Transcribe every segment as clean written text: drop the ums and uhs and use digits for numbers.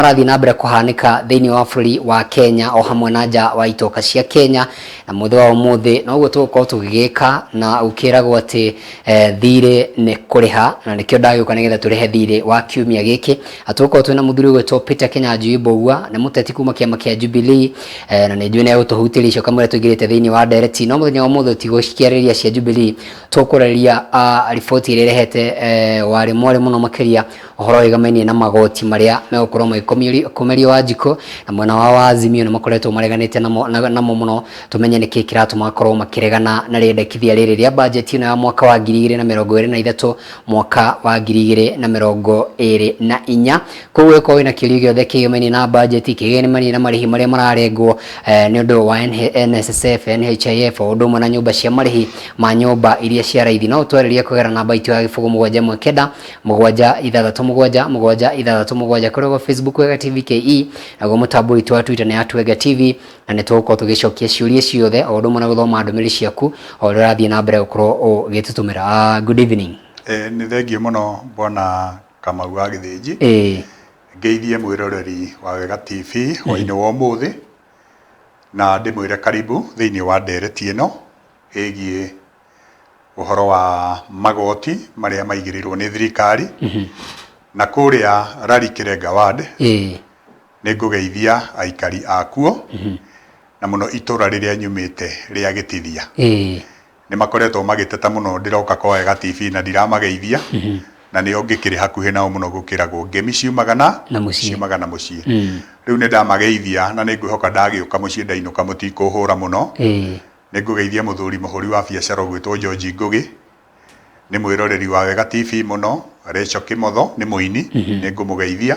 Marathiĩ na mbere kũhanĩka thĩinĩ wa bũrũri wa Kenya o hamwe na nja wa itoka cia Kenya. Na mũthĩ wa ũmũthĩ noguo tũgũkorwo tũgĩgĩka, na gũkĩragwo atĩ thirĩ nĩ kũrĩha, na nĩkĩo ndagĩũka nĩgetha tũrĩhe thirĩ wa kiumia gĩkĩ. Na tũgũkorwo twĩna mũthuri ũgwĩtwo Peter Kĩnyanjui Mbũgua, nĩ mũteti kuma kĩama kĩa Jubilee, na nĩ njũĩ nĩ egũtũhutĩria icio kamũira tũingĩrĩte thĩinĩ wa ndereti. No mũthenya wa ũmũthĩ tũtigũkĩarĩrĩria cia Jubilee, tũkũrĩrĩria riboti ĩrĩa ĩrehete warĩ mwarĩ mũno makĩria ũhoro wĩgamainie na magoti marĩa megũkorwo magĩkomerio Wanjikũ, na mwena wao wa Azimio nĩ makoretwo mareganĩte namo, namo mũno. Tũmenye nĩkĩ kĩratũma makorwo makĩregana na rĩendekithia rĩrĩ rĩa bajeti ĩno ya mwaka wa 2023 mwaka wa 2024. Koguo ĩkorwo wĩna kĩũria gĩothe kĩgĩmainie na bajeti, kĩgĩmainie na marĩhi marĩa mararengwo nĩ ũndũ wa NSSF, NHIF, o ũndũ ũmwe na nyũmba cia marĩhi ma nyũmba iria cia raithi, no ũtwarĩrie kũgerera namba itũ ya 071 9 6 7 7 6 7 kũrĩa gwa Facebook Wega TV KE, naguo mũtambo witũ wa Twitter nĩ at Wega TV, na nĩ tũgũkorwo tũgĩcokia ciũria ciothe o ũndũ ũmwe na gũthoma ndũmĩrĩri ciaku o ũrĩa ũrathiĩ na mbere gũkorwo ũgĩtũtũmĩra. Good evening. Nĩ thengiũ mũno Bwana Kamau wa Gĩthĩnji. Ngeithie mwĩroreri wa Wega TV hwainĩ wa ũmũthĩ, na ndĩmwĩre karibu thĩinĩ wa ndereti ĩno ĩgiĩ ũhoro wa magoti marĩa maigĩrĩirwo nĩ thirikari. Na kũrĩa Rari Kĩrenga Ward, nĩ ngũgeithia aikari akuo, na mũno itũra rĩrĩa nyumĩte rĩa Gĩtithia. Nĩ makoretwo magĩteta mũno ndĩroka kwa Wega TV na ndiramageithia, na nĩo ngĩkĩrĩ hakuhĩ nao mũno gũkĩragwo ngemi ciumaga na Na mũciĩ. Ciumaga na mũciĩ. Rĩu nĩ ndamageithia na nĩ ngwĩhoka ndagĩũka mũciĩ ndainũka mũtikũhũra mũno. Nĩ ngũgeithia mũthuri mũhũri wa biacara ũgwĩtwo George Ngũgĩ, nĩ mwĩroreri wa Wega TV mũno. Rachel Kĩmotho nĩ mũini, nĩ ngũmũgeithia.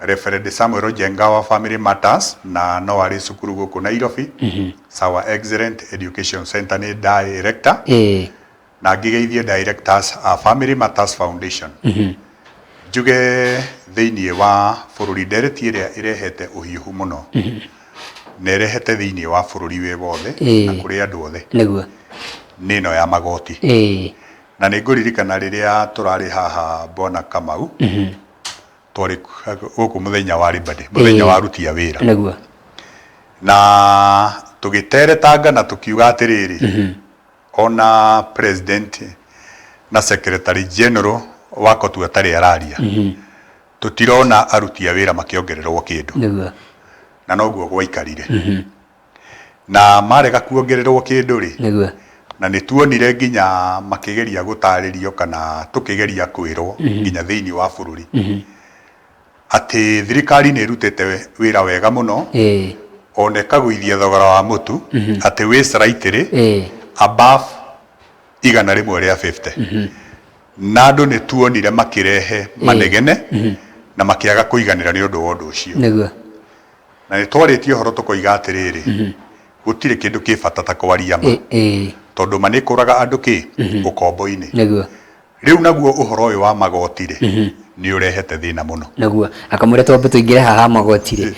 Reverend Samuel Njenga wa Family Matters, na no arĩ cukuru gũkũ Nairobi, Sawa Excellent Education Center, nĩ director. Na ngĩgeithie directors a Family Matters Foundation. Njuge thĩinĩ wa bũrũri ndereti ĩrĩa ĩrehete ũhiũhu mũno na ĩrehete thĩinĩ wa bũrũri wĩ wothe na kũrĩ andũ othe nĩ ĩno ya magoti. Na nĩ ngũririkana rĩrĩa tũrarĩ haha Bwana Kamau, twarĩ gũkũ mũthenya wa Labor Day, mũthenya wa aruti a wĩra. Na tũgĩteretanga na tũkiuga atĩrĩrĩ, ona president na secretary general wa COTU atarĩ araria, tũtirona aruti a wĩra makĩongererwo kĩndũ. Na noguo gwaikarire. Na marega kuongererwo kĩndũ rĩ, na nĩ tuonire nginya makĩgeria gũtarĩrio kana tũkĩgeria kwĩrwo nginya thĩinĩ wa bũrũri atĩ thirikari nĩ ĩrutĩte wĩra wega mũno, ona ĩkagũithia thogora wa mũtu atĩ wĩ slightly above 150. Na andũ nĩ tuonire makĩrehe manegene na makĩaga kũiganĩra nĩ ũndũ wa ũndũ ũcio. Na nĩ twarĩtie ũhoro tũkoiga atĩrĩrĩ, gũtirĩ kĩndũ kĩ bata ta kwaria ma, tondũ ma nĩ ĩkũraga andũ kĩ ũkombo-inĩ. Rĩu naguo ũhoro ũyũ wa magoti rĩ, nĩ ũrehete thĩna mũno. Nĩguo. Na kamũira twambe tũingĩre haha magoti rĩ,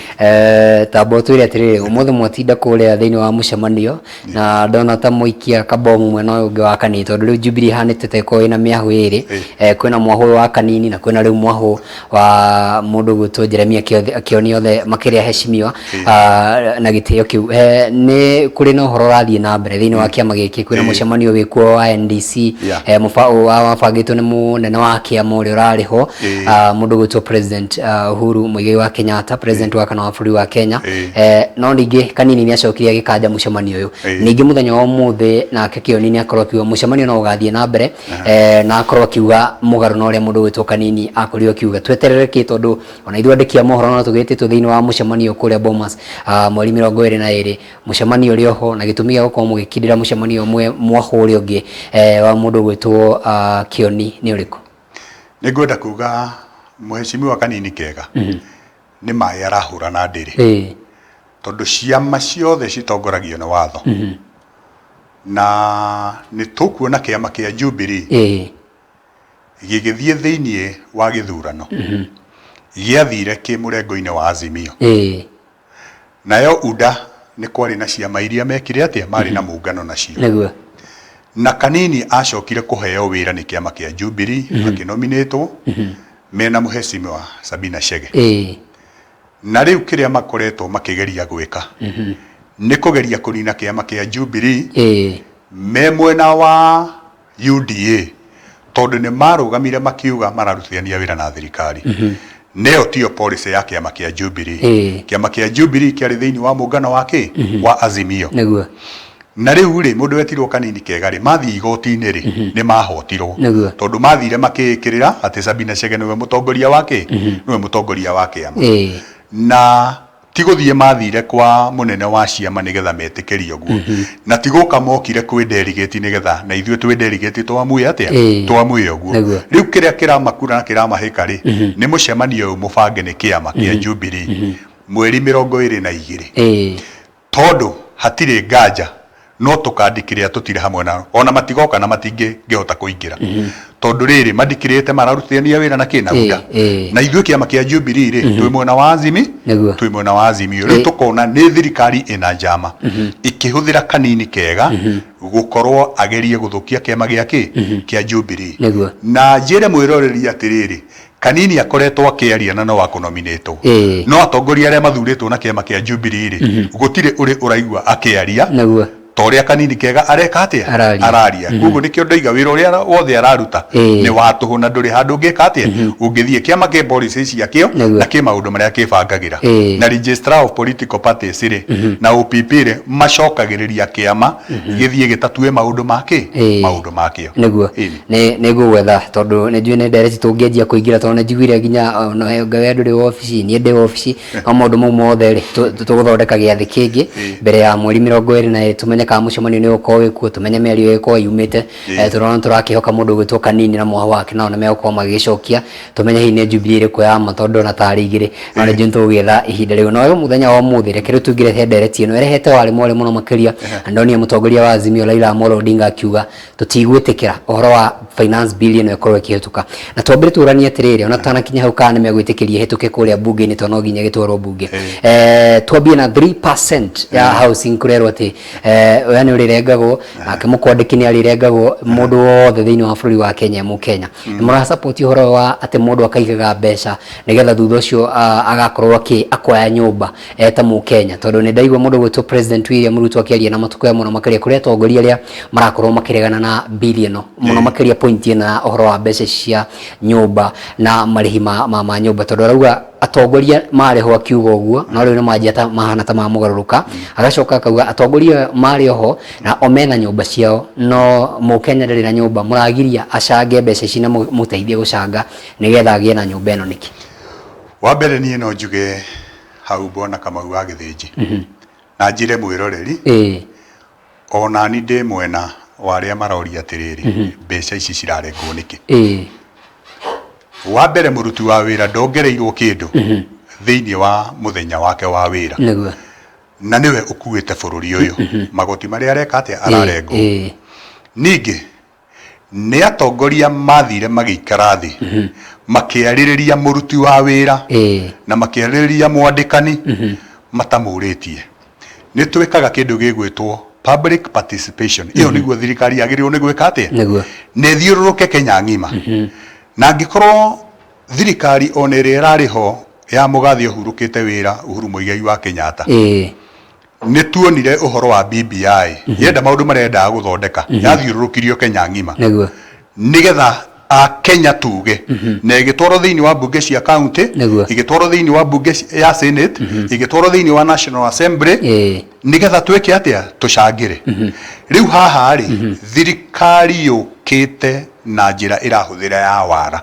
tamba ũtwĩre atĩrĩrĩ, ũmũthĩ mwatinda kũrĩa thĩinĩ wa mũcemanio, na ndona ta mwaikia kabomu mwena ũyũ ũngĩ wa Kanini, tondũ rĩu Jubilee ĩhanĩte ta ĩkoragwo ĩna mĩahũ ĩrĩ, kwĩna mwahũ ũyũ wa Kanini na kwĩna rĩu mwahũ wa mũndũ ũgwĩtwo Jeremia Kĩoni, othe makĩrĩa heshimiwa na gĩtĩo kĩu. Nĩ kũrĩ na ũhoro ũrathiĩ na mbere thĩinĩ wa kĩama gĩkĩ, kwĩna mũcemanio wĩkuo wa NDC, wabangĩtwo nĩ mũnene wa kĩama ũrĩa ũrarĩ ho, mũndũ ũgwĩtwo President Uhuru Muigai wa Kenyatta, President wa kana wa bũrũri wa Kenya. No ningĩ Kanini nĩ acokire agĩkanja mũcemanio ũyũ. Ningĩ mũthenya wa ũmũthĩ nake Kĩoni nĩ akorwo akiuga mũcemanio no ũgathiĩ na mbere, na akorwo akiuga mũgarũ na ũrĩa mũndũ ũgwĩtwo Kanini akorirwo akiuga. Tweterere kĩ, tondũ ona ithuĩ andĩki a mohoro no tũgĩtĩtwo thĩinĩ wa mũcemanio kũrĩa Bomas, mweri 22, mũcemanio ũrĩ oho, na gĩtũmi gĩa gũkorwo mũgĩkindĩra mũcemanio ũmwe mwahũ ũrĩa ũngĩ, wa mũndũ ũgwĩtwo Kĩoni nĩ ũrĩkũ? Nĩ ngwenda kuga mũhecimiwa Kanini kega nĩ maĩ arahũra na ndĩrĩ, tondũ ciama ciothe citongoragio nĩ watho. Na nĩ tũkuona kĩama kĩa Jubilee gĩgĩthiĩ thĩinĩ wa gĩthurano gĩathire kĩ mũrengo-inĩ wa Azimio. Nayo UDA nĩ kwarĩ na ciama iria mekire atĩa, marĩ na mũngano nacio. Na Kanini acokire kũheo wĩra nĩ kĩama kĩa Jubilee, akĩnominĩtwo. Mena mũhecimiwa Sabina Chege. Na rĩu kĩrĩa makoretwo makĩgeria gwĩka nĩ kũgeria kũnina kĩama kĩa Jubilee me mwena wa UDA tondũ nĩ marũgamire makiuga mararutithania wĩra na thirikari. Nĩyo tiyo policy ya kĩama kĩa Jubilee. Kĩama kĩa Jubilee kĩarĩ thĩinĩ wa mũngano wa kĩ? Wa Azimio. Nĩguo. Na rĩu rĩ, mũndũ wetirwo kanini kega rĩ, mathiĩ igoti-inĩ rĩ, nĩ mahotirwo. Nĩguo. Tondũ mathire makĩĩkĩrĩra atĩ Sabina Chege nĩwe mũtongoria wa kĩ? Nĩwe mũtongoria wa kĩama. Na ti gũthiĩ mathire kwa mũnene wa ciama nĩgetha metĩkĩrio ũguo. Na ti gũka mokire kwĩ delegate nĩgetha na ithuĩ twĩ delegate tũamue atĩa? Tũamue ũguo. Rĩu kĩrĩa kĩramakura na kĩramahĩka rĩ, nĩ mũcemanio ũyũ mũbange nĩ kĩama kĩa Jubilee mweri 22. Tondũ hatirĩ nganja no tũkandikĩrĩa tũtirĩ hamwe nao, o na matigoka na matingĩhota kũingĩra. Tondũ rĩrĩ, mandikĩrĩte mararutithania wĩra na kĩ? Na UDA. Na ithuĩ kĩama kĩa Jubilee rĩ, twĩ mwena wa Azimi, twĩ mwena wa Azimio. Rĩu tũkona nĩ thirikari ĩna njama ĩkĩhũthĩra kanini kega gũkorwo agerie gũthũkia kĩama gĩa kĩ? Kĩa Jubilee. Na njĩre mwĩroreri atĩrĩrĩ, Kanini akoretwo akĩaria na no akũnominĩtwo. No atongoria arĩa mathurĩtwo na kĩama kĩa Jubilee rĩ, gũtirĩ ũrĩ ũraigua akĩaria ta ũrĩa Kanini kega areka atĩa? Araria. Araria. Koguo nĩkĩo ndoiga wĩra ũrĩa wothe araruta nĩ wa tũhũ na ndũrĩ handũ ũngĩka atĩa? Ũngĩthiĩ. Kĩama kĩ policy ciakĩo na kĩ maũndũ marĩa kĩbangagĩra. Na Registrar of Political Parties rĩ, na OPP rĩ, macokagĩrĩria kĩama gĩthiĩ gĩtatue maũndũ ma kĩ? Maũndũ makĩo. Nĩguo. Nĩ nĩ ngũgwetha tondũ nĩ njũĩ nĩ ndereti tũngĩanjia kũingĩra tondũ nĩ njiguire nginya ona anga we ndũrĩ wabici niĩ ndĩ wabici no maũndũ mau mothe rĩ tũgũthondeka gĩathĩ kĩngĩ mbere ya mweri 22 tũmenye kana mũcemanio nĩ ũgũkorwo wĩkuo tũmenye mĩario ĩgũkorwo yumĩte. Tũrona tũrakĩhoka mũndũ ũgwĩtwo Kanini na mwahu wake nao nĩ megũkorwo magĩgĩcokia tũmenye hihi nĩ Jubilee ĩrĩkũ ya ma tondũ ndona tarĩ igĩrĩ no nĩ njũĩ nĩ tũgũgĩetha ihinda rĩu. No mũthenya wa ũmũthĩ reke rĩu tũingĩre he ndereti ĩno ĩrehete warĩ mwarĩ mũno makĩria na ndonire mũtongoria wa Azimio Raila Amolo Odinga akiuga tũtigwĩtĩkĩra ũhoro wa finance bill ĩno ĩkorwo ĩkĩhĩtũka. Na twambire tũranie atĩrĩrĩ, ona tũtanakinya hau kana nĩmegwĩtĩkĩria ĩhĩtũke kũrĩa mbunge-inĩ tondũ no nginya ĩgĩtwarwo mbunge. Twambie na 3% ya housing kũrerwo atĩ we nĩ ũrĩrengagwo, nake mũkwandĩki nĩ arĩrengagwo, mũndũ wothe thĩinĩ wa bũrũri wa Kenya e mũkenya. Nĩ mũra support ũhoro ũyũ wa atĩ mũndũ akaigaga mbeca nĩgetha thutha ũcio agakorwo akĩ acquire nyũmba eta mũkenya? Tondũ nĩ ndaigua mũndũ ũgwĩtwo President William Ruto akĩaria na matukũ mũno makĩria kũrĩ atongoria arĩa marakorwo makĩregana na bill ĩno mũno makĩria point ĩno ya ũhoro wa mbeca cia nyũmba na marĩhi ma nyũmba, tondũ arauga atongoria marĩ ho akiuga ũguo no rĩu nĩ manjia ta mahana ta mamũgarũrũka. Agacoka akauga atongoria marĩ oho na o mena nyũmba ciao, no mũkenya ndarĩ na nyũmba, mũragiria acange mbeca ici na mũteithie gũcanga nĩgetha agĩe na nyũmba ĩno nĩkĩ? Wa mbere niĩ no njuge hau Bwana Kamau wa Gĩthĩnji, na njĩre mwĩroreri, onani ndĩ mwena wa arĩa maroria atĩrĩrĩ, mbeca ici cirarengwo nĩkĩ? Wa mbere mũruti wa wĩra ndongereirwo kĩndũ thĩinĩ wa mũthenya wake wa wĩra. Na nĩwe ũkuĩte bũrũri ũyũ. Magoti marĩa areka atĩa? Ararengwo. Ningĩ Nĩ atongoria maathire magĩikara thĩ makĩarĩrĩria mũruti wa wĩra na makĩarĩrĩria mwandĩkani matamũrĩtie. Nĩ twĩkaga kĩndũ gĩgwĩtwo public participation. Ĩyo nĩguo thirikari yagĩrĩirwo nĩ gwĩka atĩa? Na ĩthiũrũrũke Kenya ng'ima. Na angĩkorwo thirikari ona ĩrĩa ĩrarĩ ho ya mũgathe ũhurũkĩte wĩra Uhuru Muigai wa Kenyatta, Nĩ tuonire ũhoro wa BBI yenda maũndũ marĩa yendaga gũthondeka yathiũrũrũkirio Kenya ng'ima nĩgetha Akenya tuge na ĩgĩtwarwo thĩinĩ wa mbunge cia county, ĩgĩtwarwo thĩinĩ wa mbunge ya Senate, ĩgĩtwarwo thĩinĩ wa National Assembly nĩgetha twĩke atĩa? Tũcangĩre. Rĩu haha rĩ, thirikari yũkĩte na njĩra ĩrahũthĩra ya wara,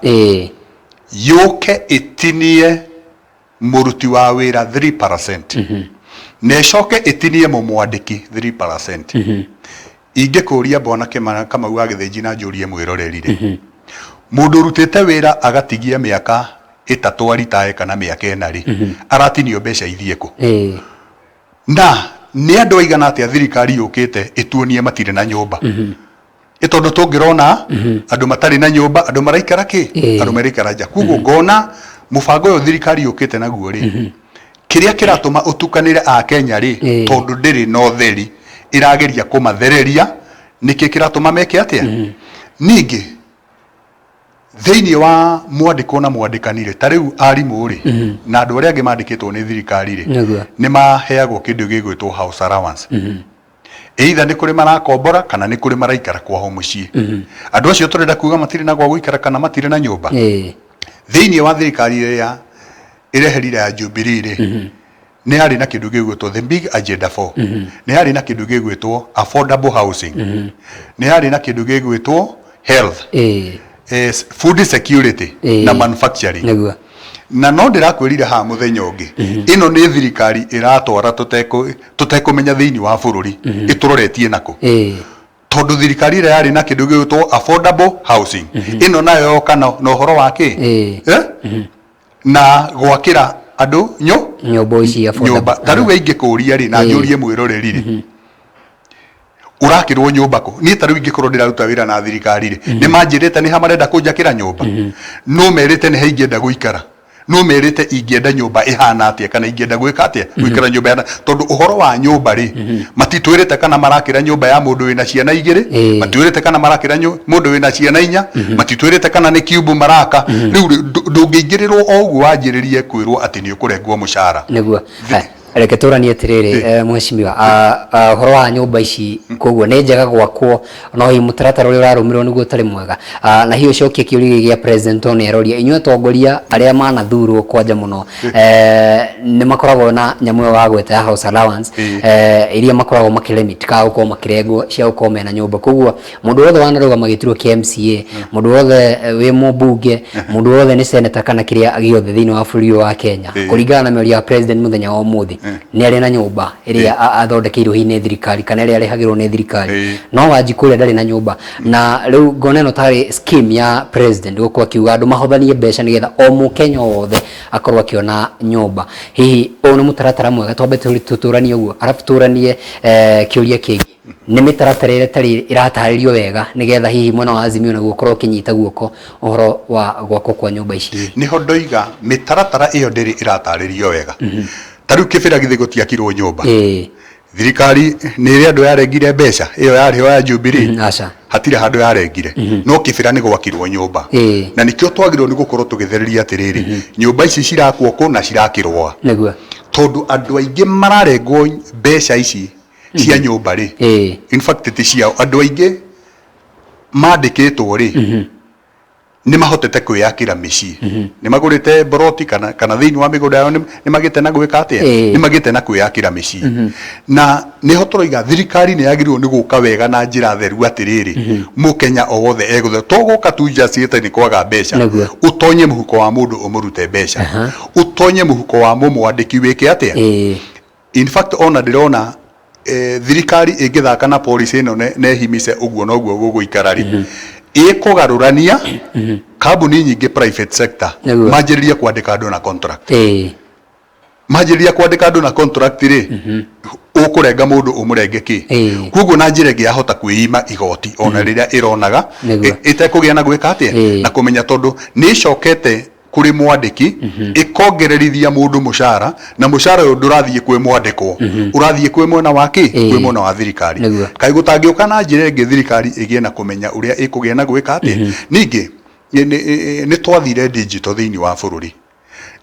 yũke ĩtinie mũruti wa wĩra 3% na ĩcoke ĩtinie mũmwandĩki 3%. Ingĩkũria Bwana Kamau wa Gĩthĩnji na njũrie mwĩroreri rĩ, mũndũ ũrutĩte wĩra agatigia mĩaka 3 aritae kana mĩaka 4 rĩ, aratinio mbeca ithiĩ kũ? Na nĩ andũ aigana atĩa thirikari yũkĩte ĩtuonie matirĩ na nyũmba? Ĩ tondũ tũngĩrona andũ matarĩ na nyũmba, andũ maraikara kĩ? Andũ maraikara nja. Koguo ngona mũbango ũyũ thirikari yũkĩte naguo rĩ, kĩrĩa kĩratũma ũtukanĩre Akenya rĩ, tondũ ndĩrĩ na ũtheri, ĩrageria kũmathereria, nĩkĩ kĩratũma meke atĩa? Ningĩ Thĩinĩ wa mwandĩkwo na mwandĩkani rĩ, ta rĩu arimũ rĩ, na andũ arĩa angĩ mandĩkĩtwo nĩ thirikari rĩ, nĩ maheagwo kĩndũ gĩgwĩtwo house allowance. Either nĩ kũrĩ marakombora kana nĩ kũrĩ maraikara kwao mũciĩ. Andũ acio tũrenda kuga matirĩ na gwa gũikara kana matirĩ na nyũmba? Thĩinĩ wa thirikari ĩrĩa ĩreherire ya Jubilee rĩ, nĩ yarĩ na kĩndũ gĩgwĩtwo the big agenda 4, nĩ yarĩ na kĩndũ gĩgwĩtwo affordable housing, nĩ yarĩ na kĩndũ gĩgwĩtwo health, food security na manufacturing. Na no ndĩrakwĩrire haha mũthenya ũngĩ, ĩno nĩ thirikari ĩratwara tũtekũmenya thĩinĩ wa bũrũri ĩtũroretie nakũ, tondũ thirikari ĩrĩa yarĩ na kĩndũ gĩgwĩtwo affordable housing, ĩno nayo yoka na ũhoro wa kĩ? Eh? Na gwakĩra andũ nyũmba ici affordable. Nyũmba. Ta rĩu ingĩkũria rĩ, na njũrie mwĩroreri rĩ, ũrakĩrwo nyũmba kũ? Niĩ ta rĩu ingĩkorwo ndĩraruta wĩra na thirikari rĩ, nĩ manjĩrĩte nĩ ha marenda kũnjakĩra nyũmba? No merĩte nĩ ha ingĩenda gũikara? No merĩte ingĩenda nyũmba ĩhana atĩa, kana ingĩenda gwĩka atĩa, gũikara nyũmba ĩhana? Tondũ ũhoro wa nyũmba rĩ, matitwĩrĩte kana marakĩra nyũmba ya mũndũ wĩna ciana igĩrĩ, matwĩrĩte kana marakĩra mũndũ wĩna ciana inya, matitwĩrĩte kana nĩ kiubu maraka. Rĩu rĩ, ndũngĩingĩrĩrwo o ũguo wanjĩrĩrie kwĩrwo atĩ nĩ ũkũrengwo mũcara. Nĩguo. Reke tũranie atĩrĩrĩ, mheshimiwa, ũhoro wa nyũmba ici koguo nĩ njega gwakwo, no hihi mũtaratara ũrĩa ũrarũmĩrĩrwo nĩguo ũtarĩ mwega. Na hihi ũcokie kĩũria gĩkĩ gĩa President Tony aroria, inyuĩ atongoria arĩa manathurwo kwanja mũno, nĩ makoragwo na nyamũ ĩyo wagweta ya house allowance, iria makoragwo makĩlimit kana gũkorwo makĩrengwo cia gũkorwo mena nyũmba. Koguo Mũndũ wothe wanarũgama gĩturwa kĩa MCA, mũndũ wothe wĩ mũmbunge, mũndũ wothe nĩ senator kana kĩrĩa gĩothe thĩinĩ wa bũrũri ũyũ wa Kenya, kũringana na mĩario ya president mũthenya wa ũmũthĩ, nĩ arĩ na nyũmba ĩrĩa athondekeirwo hihi nĩ thirikari kana ĩrĩa arĩhagĩrwo nĩ thirikari. No Wanjikũ ũrĩa ndarĩ na nyũmba. Na rĩu ngona ĩno tarĩ scheme ya president gũkorwo akiuga andũ mahothanie mbeca nĩgetha o mũkenya o wothe akorwo akĩona nyũmba. Hihi ũyũ nĩ mũtaratara mwega? Twambe tũtũranie ũguo arabu tũranie kĩũria kĩngĩ. Nĩ mĩtaratara ĩrĩa ĩtarĩ ĩratarĩrio wega nĩgetha hihi mwena wa Azimio naguo ũkorwo ũkĩnyita guoko ũhoro wa gwakwo kwa nyũmba ici? Nĩho ndoiga mĩtaratara ĩyo ndĩrĩ ĩratarĩrio wega. Ta rĩu Kĩbĩra githĩ gũtiakirwo nyũmba? Thirikari nĩ ĩrĩ andũ yarengire mbeca ĩyo yarĩ ho ya Jubilee? Aca. Hatirĩ handũ yarengire. No Kĩbĩra nĩ gwakirwo nyũmba. Na nĩkĩo twagĩrĩirwo nĩ gũkorwo tũgĩthereria atĩrĩrĩ, nyũmba ici cirakwo kũ na cirakĩrwo a? Tondũ andũ aingĩ mararengwo mbeca ici cia nyũmba rĩ, in fact ti ciao, andũ aingĩ mandĩkĩtwo rĩ, nĩ mahotete kwĩyakĩra mĩciĩ, nĩ magũrĩte mboroti kana thĩinĩ wa mĩgũnda yao nĩ magĩte na gwĩka atĩa, nĩ magĩte na kwĩyakĩra mĩciĩ. Na nĩho tũroiga thirikari nĩ yagĩrĩirwo nĩ gũka wega na njĩra theru atĩrĩrĩ, mũkenya o wothe egũthe to gũka tu just ĩte nĩ kwaga mbeca, ũtonye mũhuko wa mũndũ ũmũrute mbeca, ũtonye mũhuko wa mũmwandĩki wĩke atĩa. In fact ona ndĩrona thirikari ĩngĩthaka na policy ĩno na ĩhimice ũguo noguo gũgũikara rĩ, ĩkũgarũrania kambuni nyingĩ private sector manjĩrĩrie kwandĩka andũ na contract. Manjĩrĩria kwandĩka andũ na contract rĩ, ũkũrenga mũndũ ũmũrenge kĩ? Koguo na njĩra ĩngĩ yahota kwĩima igoti ona rĩrĩa ĩronaga ĩtekũgĩa na gwĩka atĩa, na kũmenya tondũ nĩ ĩcokete kũrĩ mwandĩki, ĩkongererithia mũndũ mũcara, na mũcara ũyũ ndũrathiĩ kwĩ mwandĩkwo, ũrathiĩ kwĩ mwena wa kĩ? Kwĩ mwena wa thirikari. Kaĩ gũtangĩũka na njĩra ĩngĩ thirikari ĩgĩe na kũmenya ũrĩa ĩkũgĩa na gwĩka atĩa? Ningĩ nĩ twathire digital thĩinĩ wa bũrũri.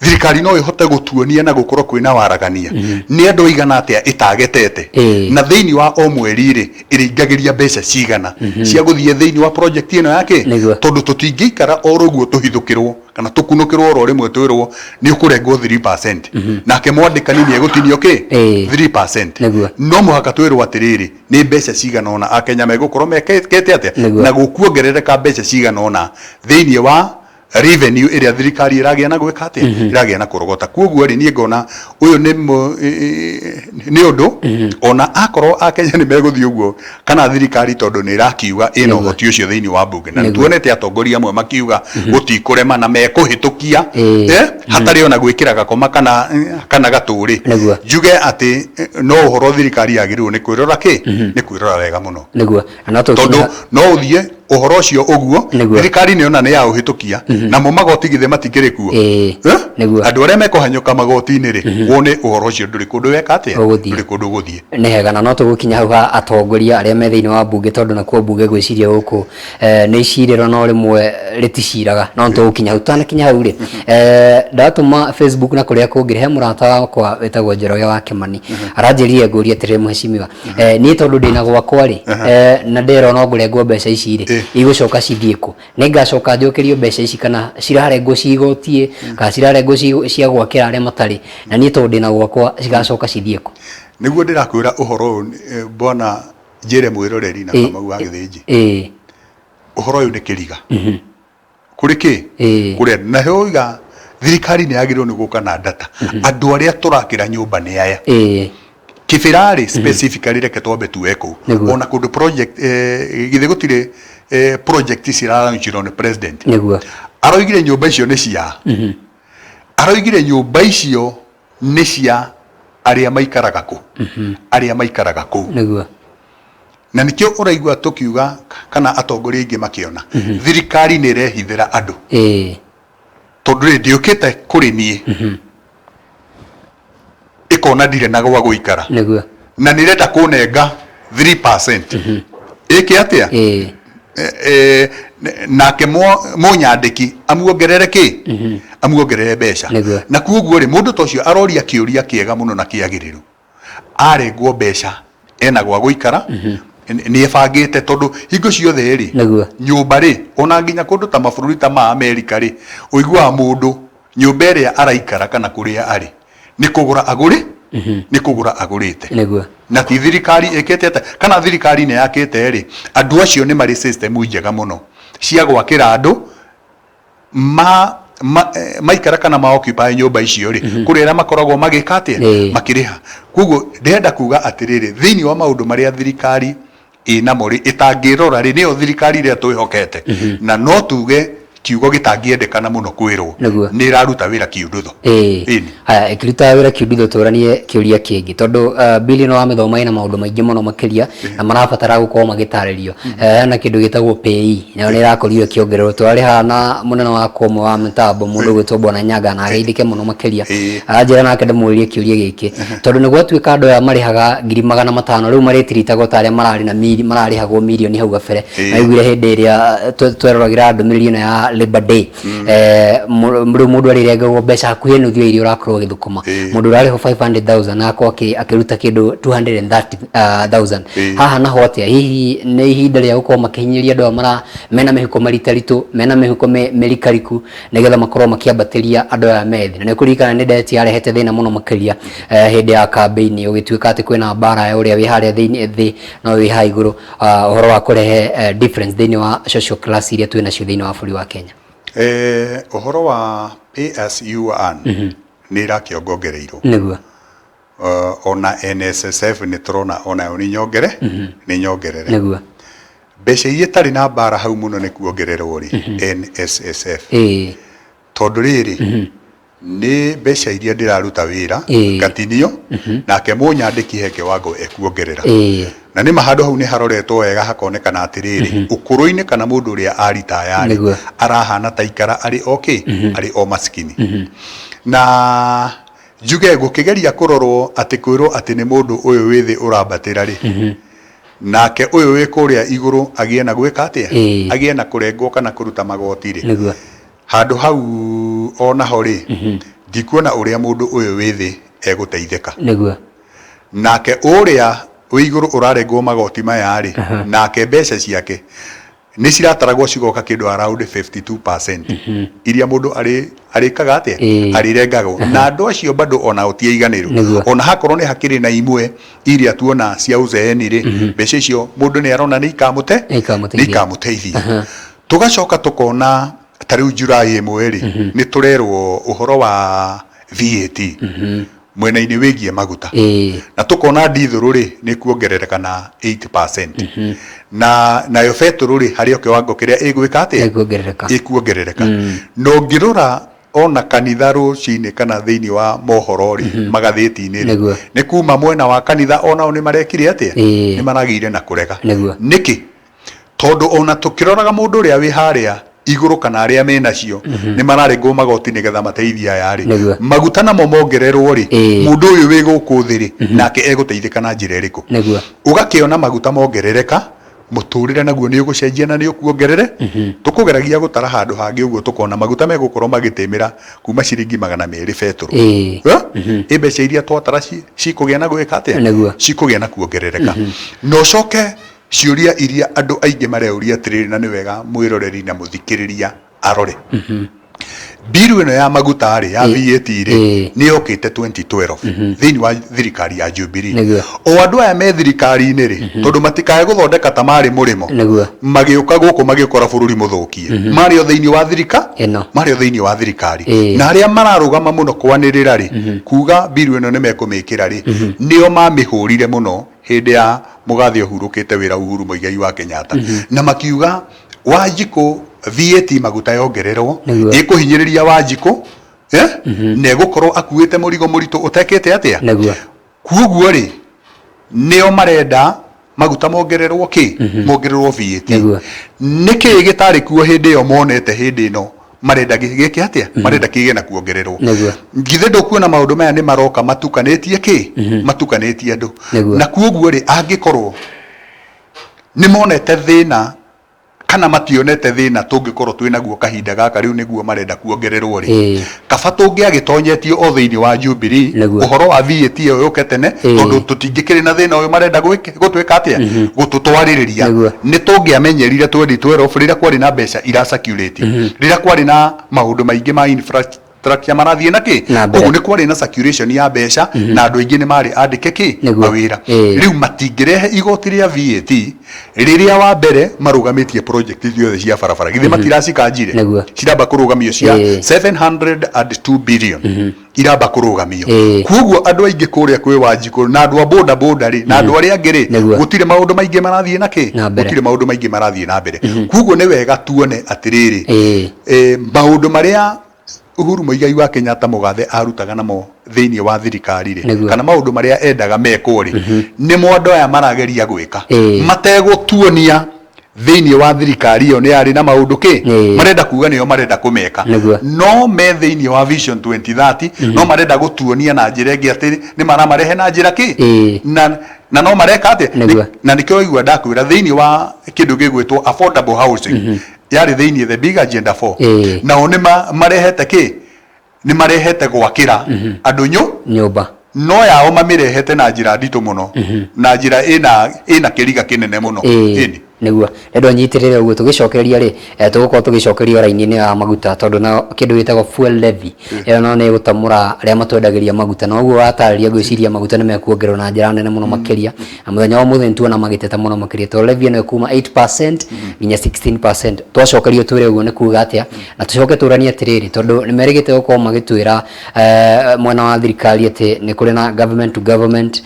Thirikari no ĩhote gũtuonia na gũkorwo kwĩna waragania nĩ andũ aigana atĩa ĩtagetete, na thĩinĩ wa o mweri rĩ, ĩrĩingagĩria mbeca cigana cia gũthiĩ thĩinĩ wa project ĩno ya kĩ? Tondũ tũtingĩikara oro ũguo tũhithũkĩrwo kana tũkunũkĩrwo oro rĩmwe twĩrwo nĩ ũkũrengwo 3%, nake mwandĩkani nĩ egũtinio kĩ? 3%. No mũhaka twĩrwo atĩrĩrĩ, nĩ mbeca cigana ũna Akenya megũkorwo mekĩte atĩa, na gũkuongerereka mbeca cigana ũna thĩinĩ wa revenue ĩrĩa thirikari ĩragĩa na gwĩka atĩa, ĩragĩa na kũrogota. Koguo rĩ, niĩ ngona ũyũ nĩ ũndũ ona akorwo Akenya nĩ megũthiĩ ũguo kana thirikari, tondũ nĩ ĩrakiuga ĩna ũhoti ũcio thĩinĩ wa mbunge, na nĩtuonete atongoria amwe makiuga gũtikũrema na mekũhĩtũkia hatarĩ ona gwĩkĩra gakoma kana gatũrĩ. Njuge atĩ no ũhoro thirikari yagĩrĩirwo nĩ kwĩrora kĩ, nĩ kwĩrora wega mũno. Na no tondũ no ũthiĩ Ũhoro ũcio ũguo. Nĩguo. Thirikari nĩ yona nĩ ya ũhĩtũkia, namo magoti githĩ matikĩrĩ kuo? Ĩĩ. Eh? Nĩguo. Andũ arĩa mekũhanyũka magoti-inĩ rĩ, wone ũhoro ũcio ndũrĩ kũndũ weka atĩa? Ũgũthiĩ. Ndũrĩ kũndũ ũgũthiĩ. Nĩ hega, na no tũgũkinya hau ha atongoria arĩa me thĩinĩ wa mbunge, tondũ nakuo mbunge gwĩciria gũkũ nĩ icirĩro no rĩmwe rĩticiraga, no nĩtũgũkinya hau. Tũtanakinya hau rĩ, ndatũma Facebook na kũrĩa kũngĩ, he mũrata wakwa wĩtagwo Njoroge wa Kĩmani aranjĩrire ngũrie atĩrĩrĩ, mheshimiwa, niĩ tondũ ndĩna gwakwa rĩ, na nderwo no ngũrengwo mbeca ici rĩ, igũcoka cithiĩ kũ? Nĩngacoka njokerio mbeca ici kana cirarengwo ci igoti kana cirarengwo cia gwakĩra arĩa matarĩ, na niĩ tondũ ndĩna gwakwa cigacoka cithiĩ kũ? Nĩguo ndĩrakwĩra ũhoro ũyũ, bwana njĩre mwĩroreri na Kamau wa Gĩthĩnji. Ũhoro ũyũ nĩ kĩriga. Kũrĩ kĩ? Kũrĩ andũ. Na oiga thirikari nĩ yagĩrĩirwo nĩ gũka na data. Andũ arĩa tũrakĩra nyũmba nĩ aya. Kĩbĩra rĩ, specifically reke twambe tuoe kũu. Ona kũndũ project, githĩ gũtirĩ project ciralaunchirwo nĩ president. Aroigire nyũmba icio nĩ cia? Aroigire nyũmba icio nĩ cia arĩa maikaraga kũ? Arĩa maikaraga kũu. Na nĩkĩo ũraigua tũkiuga kana atongoria aingĩ makĩona thirikari nĩ ĩrehithĩra andũ. Tondũ rĩ, ndĩũkĩte kũrĩ niĩ ĩkona ndirĩ na gwa gũikara. Na nĩ ĩrenda kũnenga 3%. Ĩke atĩa? Nake mũnyandĩki amuongerere kĩ? Amuongerere mbeca. Na kuoguo rĩ, mũndũ ta ũcio aroria kĩũria kĩega mũno na kĩagĩrĩru. Arengwo mbeca ena gwa gũikara, nĩ ebangĩte, tondũ hingo ciothe rĩ, nyũmba rĩ, ona nginya kũndũ ta mabũrũri ta ma Amerika rĩ, ũiguaga mũndũ nyũmba ĩrĩa araikara kana kũrĩa arĩ nĩ kũgũra agũrĩ, nĩ kũgũra agũrĩte. Na ti thirikari ĩkĩte atĩa, kana thirikari nĩ yakĩte rĩ, andũ acio nĩ marĩ system njega mũno cia gwakĩra andũ ma ma maikara kana ma occupy nyũmba icio rĩ, kũrĩ arĩa makoragwo magĩka atĩa? Makĩrĩha. Koguo ndĩrenda kuga atĩrĩrĩ, thĩinĩ wa maũndũ marĩa thirikari ĩnamo rĩ, ĩtangĩrora rĩ, nĩyo thirikari ĩrĩa twĩhokete, na no tuge kiugo gĩtangĩendekana mũno kwĩrwo, nĩ ĩraruta wĩra kiundutho. Ĩni. Haya, ĩkĩrutaga wĩra kiundutho, tũranie kĩũria kĩngĩ, tondũ bill ĩno wamĩthoma ĩna maũndũ maingĩ mũno makĩria na marabatara gũkorwo magĩtarĩrio. Hena kĩndũ gĩtagwo PAYE, nayo nĩ ĩrakorirwo ĩkĩongererwo. Tũrarĩ haha na mũnene wakwa ũmwe wa mĩtambo, mũndũ ũgwĩtwo Bwana Nyaga, na ageithĩke mũno makĩria. Aranjĩra nake ndĩmũrie kĩũria gĩkĩ, tondũ nĩ gwatuĩka andũ aya marĩhaga 500,000 rĩu marĩtiritagwo ta arĩa mararĩ na mararĩhagwo mirioni hau gabere. Naiguire hĩndĩ ĩrĩa tweroragĩra ndũmĩrĩri ĩno ya Labour Day, rĩu mũndũ arĩrengagwo mbeca hakuhĩ nuthu ya iria ũrakorwo ũgĩthũkũma. Mũndũ ũrarĩhwo 500,000 agakorwo akĩruta kĩndũ 230,000. Haha naho atĩa? Hihi nĩ ihinda rĩa gũkorwo makĩhinyĩrĩria andũ aya mara mena mĩhuko maritaritũ, mena mĩhuko mĩrikariku, nĩgetha makorwo makĩambatĩria andũ aya me thĩ? Na nĩ ũkũririkana nĩ ndeti yarehete thĩna mũno makĩria hĩndĩ ya kambĩini, gũgĩtuĩka atĩ kwĩna mbara ya ũrĩa wĩ harĩa thĩinĩ thĩ na ũyũ wĩ haha igũrũ, ũhoro wa kũrehe difference thĩinĩ wa social class iria twĩ nacio thĩinĩ wa bũrũri wa Kenya. Ũhoro wa pay as you earn nĩ ĩrakĩongongereirwo. Ona NSSF nĩ tũrona onayo nĩ nyongere, nĩ nyongerere. Mbeca iria itarĩ na mbara hau mũno nĩ kuongererwo rĩ, NSSF. Tondũ rĩrĩ, nĩ mbeca iria ndĩraruta wĩra, ngatinio, nake mũnyandĩki he kĩwango ekuongerera. Na nĩma handũ hau nĩ haroretwo wega hakonekana atĩrĩrĩ, ũkũrũ-inĩ kana mũndũ ũrĩa aritaya rĩ, arahana ta aikara arĩ o kĩ? Arĩ o masikini. Na njuge gũkĩgeria kũrorwo atĩ kwĩrwo atĩ nĩ mũndũ ũyũ wĩ thĩ ũrambatĩra rĩ, nake ũyũ wĩ kũrĩa igũrũ agĩe na gwĩka atĩa? Agĩe na kũrengwo kana kũruta magoti rĩ, handũ hau o naho rĩ, ndikuona ũrĩa mũndũ ũyũ wĩ thĩ egũteithĩka. Nake ũrĩa wĩ igũrũ ũrarengwo magoti maya rĩ, nake mbeca ciake nĩ cirataragwo cigoka kĩndũ around 52% iria mũndũ arĩkaga atĩa? Arĩrengagwo. Na andũ acio bado onao ti aiganĩru. Ona hakorwo nĩ hakĩrĩ na imwe iria tuona cia uzeeni rĩ, mbeca icio mũndũ nĩ arona nĩ ikamũte, nĩ ikamũteithia. Tũgacoka tũkona ta rĩu July ĩmwe rĩ, nĩ tũrerwo ũhoro wa VAT mwena-inĩ wĩgiĩ maguta. Na tũkona ndithũrũ rĩ, nĩ kuongerereka na 8%. Na nayo betũrũ rĩ, harĩ o kĩwango kĩrĩa ĩgwĩka atĩa? Ĩkuongerereka. Ĩkuongerereka. Na ũngĩrora ona kanitha rũcinĩ kana thĩinĩ wa mohoro rĩ, magathĩti-inĩ rĩ, nĩ kuma mwena wa kanitha onao nĩ marekire atĩa? Nĩ maragĩire na kũrega. Nĩkĩ? Tondũ ona tũkĩroraga mũndũ ũrĩa wĩ harĩa igũrũ kana arĩa menacio nĩ mararengwo magoti nĩgetha mateithie aya rĩ, Nĩguo. maguta namo mongererwo rĩ, Ĩĩ. mũndũ ũyũ wĩ gũkũ thĩ rĩ, nake egũteithĩka na njĩra ĩrĩkũ? Nĩguo. Ũgakĩona maguta mongerereka, mũtũrĩre naguo nĩ ũgũcenjia na nĩ ũkuongerere. Tũkũgeragia gũtara handũ hangĩ ũguo tũkona maguta megũkorwo magĩtĩmĩra kuma ciringi 200 betũrũ. Ĩĩ. Eh? Ĩ mbeca iria twatara cikũgĩa na gwĩka atĩa? Nĩguo. Cikũgĩa na kuongerereka. Na ũcoke ciũria iria andũ aingĩ mareuria atĩrĩrĩ, na nĩ wega mwĩroreri na mũthikĩrĩria arore. Mbiru ĩno ya maguta rĩ, ya VAT rĩ, nĩ yokĩte 2012 thĩinĩ wa thirikari ya Jubilee. Nĩguo. O andũ aya me thirikari-inĩ rĩ, tondũ matikae gũthondeka ta marĩ mũrĩmo, Nĩguo. magĩũka gũkũ magĩkora bũrũri mũthũkie. Marĩ o thĩinĩ wa thirika Ĩno. marĩ o thĩinĩ wa thirikari. Ĩĩ. Na arĩa mararũgama mũno kwanĩrĩra rĩ, kuga mbiru ĩno nĩ mekũmĩkĩra rĩ, nĩo mamĩhũrire mũno hĩndĩ ya mũgathe ũhurũkĩte wĩra Uhuru Muigai wa Kenyatta. Na makiuga Wanjikũ VAT maguta yongererwo Nĩguo. ĩkũhinyĩrĩria Wanjikũ eh? Na ĩgũkorwo akuĩte mũrigo mũritũ ũtekĩte atĩa. Nĩguo. Kuoguo rĩ, nĩo marenda maguta mongererwo kĩ? Mongererwo VAT. Nĩguo. Nĩkĩĩ gĩtarĩ kuo hĩndĩ ĩyo monete hĩndĩ ĩno marenda gĩke atĩa? Marenda kĩgĩe na kuongererwo. Nĩguo. Githĩ ndũkuona maũndũ maya nĩ maroka matukanĩtie kĩ? Matukanĩtie andũ. Nĩguo. Na kuoguo rĩ, angĩkorwo nĩ monete thĩna kana mationete thĩna tũngĩkorwo twĩ naguo kahinda gaka rĩu nĩguo marenda kuongererwo rĩ, kaba tũngĩagĩtonyetio o thĩinĩ wa Jubilee, Nĩguo. ũhoro wa VAT ĩyo yũke tene, tondũ tũtingĩkĩrĩ na thĩna ũyũ marenda gũtwĩka atĩa, gũtũtwarĩrĩria. Nĩguo. Nĩ tũngĩamenyerire 2012 rĩrĩa kwarĩ na mbeca ira circulate, rĩrĩa kwarĩ na maũndũ maingĩ ma infrastructure marathiĩ na kĩ, Na mbere. koguo nĩ kwarĩ na circulation ya mbeca na andũ aingĩ nĩ marĩ andĩke kĩ, Nĩguo. mawĩra. Rĩu matingĩrehe igoti rĩa VAT rĩrĩa wa mbere marũgamĩtie project ciothe cia barabara, githĩ matiracikanjire? Nĩguo. Ciramba kũrũgamio cia 702 billion iramba kũrũgamio. Koguo andũ aingĩ kũrĩa kwĩ Wanjikũ na andũ a boda boda rĩ, na andũ arĩa angĩ rĩ, Nĩguo. gũtirĩ maũndũ maingĩ marathiĩ na kĩ, Na mbere. gũtirĩ maũndũ maingĩ marathiĩ na mbere. Koguo nĩ wega tuone atĩrĩrĩ, maũndũ marĩa Uhuru Muigai wa Kenyatta mũgathe arutaga namo thĩinĩ wa thirikari rĩ, Nĩguo. kana maũndũ marĩa endaga mekwo rĩ, nĩmo andũ aya marageria gwĩka Ĩĩ. mategũtuonia thĩinĩ wa thirikari ĩyo nĩ yarĩ na maũndũ kĩ Ĩĩ. marenda kuga nĩo marenda kũmeka. Nĩguo. No me thĩinĩ wa Vision 2030 no marenda gũtuonia na njĩra ĩngĩ atĩ nĩ maramarehe na njĩra kĩ Ĩĩ. na no mareka atĩa. Nĩguo. Na nĩkĩo waigua ndakwĩra thĩinĩ wa kĩndũ gĩgwĩtwo affordable housing yarĩ thĩinĩ the big agenda 4 Ĩĩ. nao nĩ marehete kĩ, nĩ marehete gwakĩra andũ nyũmba, no yao mamĩrehete na njĩra nditũ mũno, na njĩra ĩna kĩriga kĩnene mũno. Ĩni. Nĩguo ndendo nyitĩrĩre ũguo tũgĩcokereria rĩ, tũgũkorwo tũgĩcokeria raini-inĩ ya maguta, tondũ na kĩndũ gĩtagwo fuel levy ĩyo no nĩ ĩgũtamũra arĩa matwendagĩria maguta, na ũguo watarĩria ngwĩciria maguta nĩ mekuongererwo na njĩra nene mũno makĩria, na mũthenya wa ũmũthĩ nĩtuona magĩteta mũno makĩria tondũ levy ĩno ĩkuma 8% nginya 16%. Twacokerio twĩre ũguo nĩ kuga atĩa, na tũcoke tũranie atĩrĩrĩ, tondũ nĩ merĩgĩte gũkorwo magĩtwĩra mwena wa thirikari atĩ nĩ kũrĩ na government to government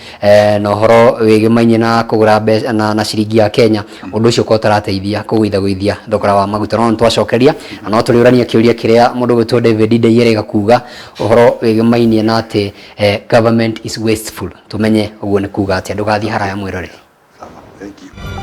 na ũhoro wĩgĩmainie na kũgũra mbeca na ciringi ya Kenya, ũndũ ũcio ũkorwo ũtarateithia kũgũithagũithia thogora wa maguta. No nĩtwacokeria na no tũrĩũrania kĩũria kĩrĩa mũndũ ũgwĩtwo David Ndeiya erĩga kuga ũhoro wĩgĩmainie na atĩ government is wasteful, tũmenye ũguo nĩ kuga atĩa. Ndũgathiĩ haraya mwĩroreri. Sawa, thank you.